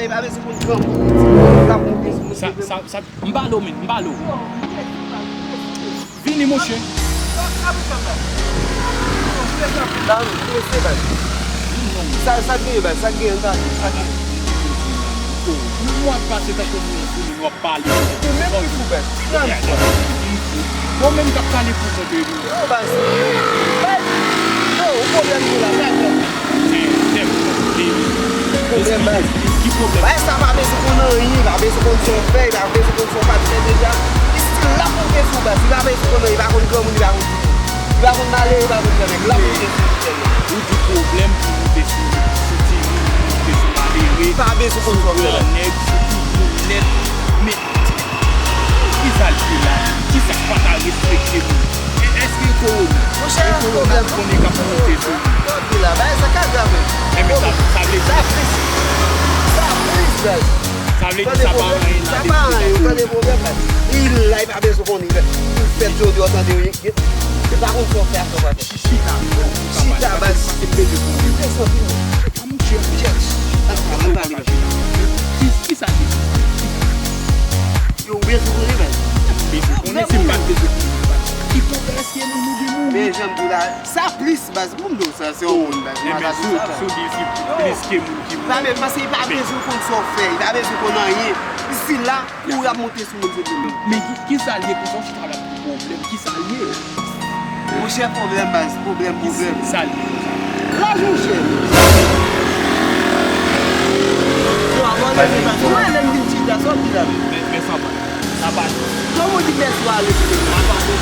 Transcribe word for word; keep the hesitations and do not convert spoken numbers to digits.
Li pa bezwen konn granmoun li di, l ap monte sou moun. Sa, sa, sa, m pale w, men, m pale w. Vini, monchè. Sa, sa k genyen, baz? Sa k genyen, sa k genyen? Ou ap pase tankou moun fou, men w ap pale. Ou menm ki fou, baz. Ou menm k ap pale pou kont ou. Yo, baz. Baz. Yo, ou pwoblèm nou la, sa k genyen? Ki pwoblèm, baz? Ki pwoblèm? Baz, sa pa bezwen konn anyen, pa bezwen konn sa w fè, pa bezwen konn sa w pa t fè deja. Li still la pou te sou baz. Li pa bezwen konn anyen, li pa konn granmoun, li pa konn timoun. Li pa konn male, li pa konn grannèg. La pou te sou li sèlman. Ou di pwoblèm pou moute sou, sou timoun, pou moute sou malere, li pa bezwen konn sa w fè, baz. Sou grannèg, sou tout moun nèt. Men Kisa l ye la? Kisa k pa ka respekte moun? E, èske e kowona? Monchè, e kowona pwoblèm, konnen k ap monte sou moun? Yo di la, bagay sa ka grav, men. Enben, sa, sa vle di sa plis. Sa plis, baz. Sa vle di sa pa anyen la, sa pa anyen, ou tande pwoblèm, baz. Li la, li pa bezwen konnen, baz. Ou fèt jodi a, ou tande, li pa konn sa w fè ak sa w pa fè. Chita, chita, baz. Li prezante. Monchè, monchè. Ann pale, ann pale, baz. Ki, kisa ki? Yo, ou bezwen konnen, baz. Bezwen konnen, si m pa t bezwen konnen, baz. Ki kote, èske moun ou gen moun? Men jan m di w la, sa plis, baz. Moun do sa, se yon moun, baz. Enben, si w di si plis ke moun ki moun. Sa menm, paske li pa bezwen konn sa w fè, li pa bezwen konn anyen. Isi la, pou y ap monte sou moun, se pwoblèm. Men ki, kisa l ye konsa, w chita la pou pwoblèm? Kisa l ye? Monchè, pwoblèm, baz, pwoblèm, pwoblèm. Sa l ye konsa? Laj, monchè. Yo, abòne, baz. Mwen, lè m vin chita, sa w di la? Men, men sa pa, sa pa. Kòman w di pèsi w ale, monchè? Sa pa bon.